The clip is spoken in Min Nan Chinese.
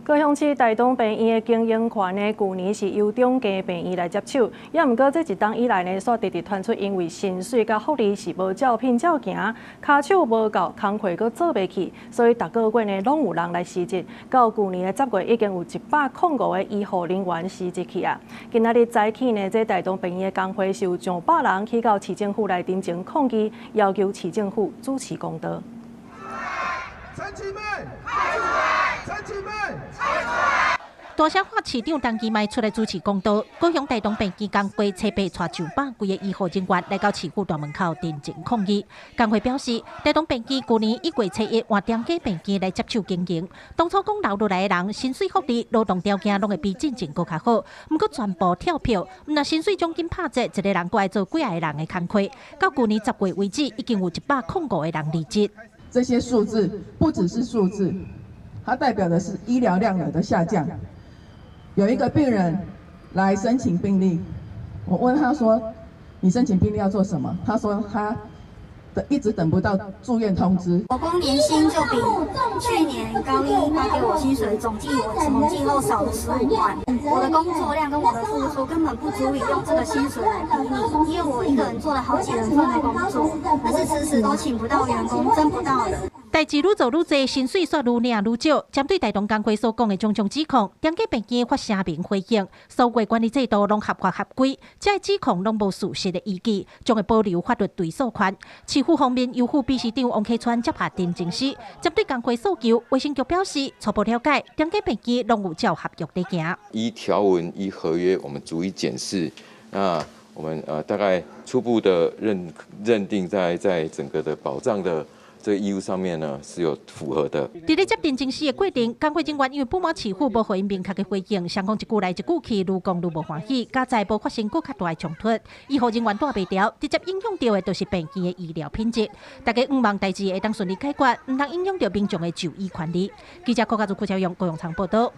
高雄市大東病院的經營權呢，舊年是由中家病院來接手，也毋過這一冬以來呢，煞直直傳出因為薪水佮福利是無照片照行，跤手無夠，工課閣做袂去，所以逐個月呢攏有人來辭職。到舊年的10月，已經有105個醫護人員辭職去啊。今仔日早起呢，這大東病院的工會是有上百人去到市政府來陳情抗議，要求市政府主持公道。陳其邁，陳其邁。大聲喊市長陳其邁出來主持公道，高雄大東病院工會初八帶上百幾个醫護人員來到市府大門口陳情抗議。工會表示，大東病院舊年1月初1換中家病院來接手經營，當初講留落來的人薪水福利、勞動條件攏會比進前閣較好，毋過全部跳票，毋但薪水獎金拍折，一个人閣愛做幾仔個人的工課。到舊年10月為止，已經有105個人離職。這些數字不只是數字，它代表的是醫療量能的下降。有一個病人來申請病歷，我問他說：“你申請病歷要做什麼？”他說他一直等不到住院通知。我光年薪就比去年高一發給我薪水總計，我統計後少了15萬。我的工作量跟我的付出根本不足以用這個薪水來比擬，因為我一個人做了好幾人份的工作，但是遲遲都請不到員工，徵不到人。代誌愈做愈濟，薪水煞愈領愈少。針對大東工會所講的種種指控，中家病院發聲明回應，所有管理制度攏合法合規，這个指控攏無事實的依據，將會保留法律追訴權。市府方面由副秘書長王啟川接下陳情書，針對工會訴求，衛生局表示初步了解，中家病院攏有照合約佇行。依條文依合約，我們逐一檢視。那我們大概初步的認定在整個的保障的這個義務上面呢是有符合的。佇咧接陳情書的過程，工會人員因為不滿市府無予𪜶明確的回應，雙方一句來一句去，愈講愈無歡喜，佳哉無發生閣較大的衝突。醫護人員帶袂牢，直接影響著的就是病院的醫療品質。大家向望代誌會當順利解決，毋通影響著民眾的就醫權利。記者郭家祖、郭昭勇、高永昌報道。